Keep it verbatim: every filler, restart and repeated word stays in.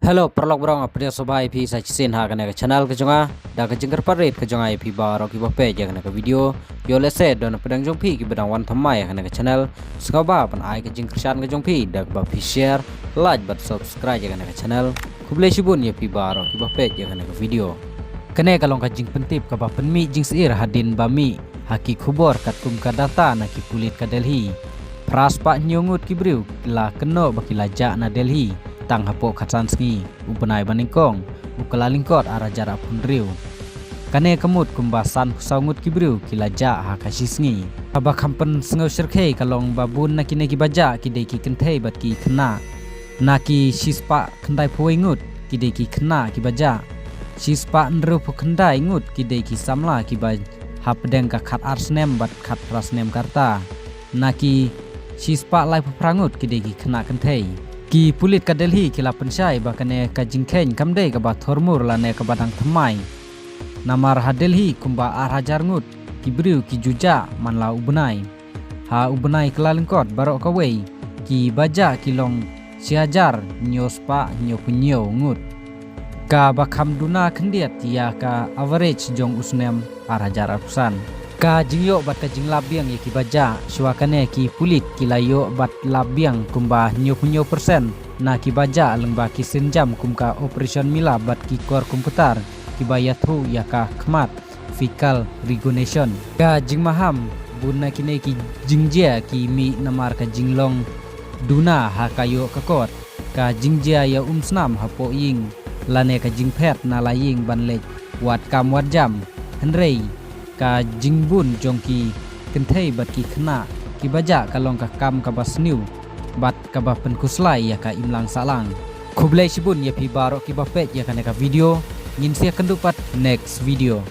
Hello paralok baroh, nga pdiang sngewbha ïa phi sa shisien ha kane ka channel ka jong nga. Da ka jingkyrpad rit ka jong nga ïa phi baroh kiba peit ïa kane ka video, ïoh lehse don na pdeng jong phi kiba dang wan thymmai ïa kane ka channel, sngewbha ban ai ka jingkyrshan ka jong phi da kaba phi share, like bad subscribe ïa kane ka channel. Khublei shibun ïa phi baroh kiba peit ïa kane ka video. Kane ka long ka jingpyntip kaba pynmih jingsyier hadien ba mih ha ki khubor katkum ka data na ki pulit ka Delhi. Phra spah hynñiew ngut ki briew la kynnoh ba ki la jah na Delhi tang hapoh khatsan sngi, u bnai ba nyngkong u Kyllalyngkot ar hajar arphew hynriew. Kane ka mut kumba sanphew saw ngut ki briew ki la jah ha ka shi sngi. Kaba kham pynsngew shyrkhei ka long ba bun na kine kiba jah ki dei ki kynthei bad ki khynnah. Na ki shispah khyndaiphew wei ngut ki dei ki khynnah kiba jah. Shispah hynriewphew khyndai ngut ki dei ki samla kiba hapdeng ka khatar snem bad khatphra snem ka rta. Na ki shispah laiphew phra ngut ki dei ki khynnah kynthei. Ki pulit ka Delhi ki la pynshai ba kane ka jingkheiñ kam dei kaba thurmur lane kaba dang thymmai. Namar ha Delhi kumba ar hajar ngut ki briew ki ju jah man la u bnai. Ha u bnai Kyllalyngkot baroh kawei kiba jah ki long shi hajar hynñiew spah hynñiewphew hynñiew ngut, kaba kham duna khyndiat ïa ka average jong u snem ar hajar arphew san. Ka jingïoh bad ka jinglap biang ïa kiba jah, shuwa kane ki pulit ki la ïoh bad lap biang kumba hynñiewphew hynñiew percent na kiba jah lyngba ki sienjam kum ka Operation Mila bad ki kor kumta kiba ïathuh ïa ka khmat facial recognition. Ka jingmaham, bun na kine ki jingjia ki mih namar ka jinglong duna ha ka ïoh ka kot, ka jingjia ïa umsnam hapoh ïing lane ka jingphet na la ïing ban leit wad kam wad jam. Hynrei ka jingbun jong ki kynthei bad ki khynnah kiba jah ka long ka kam kaba sniew bad kaba pynkhuslai ïa ka imlang sahlang. Khublei shibun ïa phi baroh kiba peit ïa kane ka video. Ngin sa ïakynduh pat next video.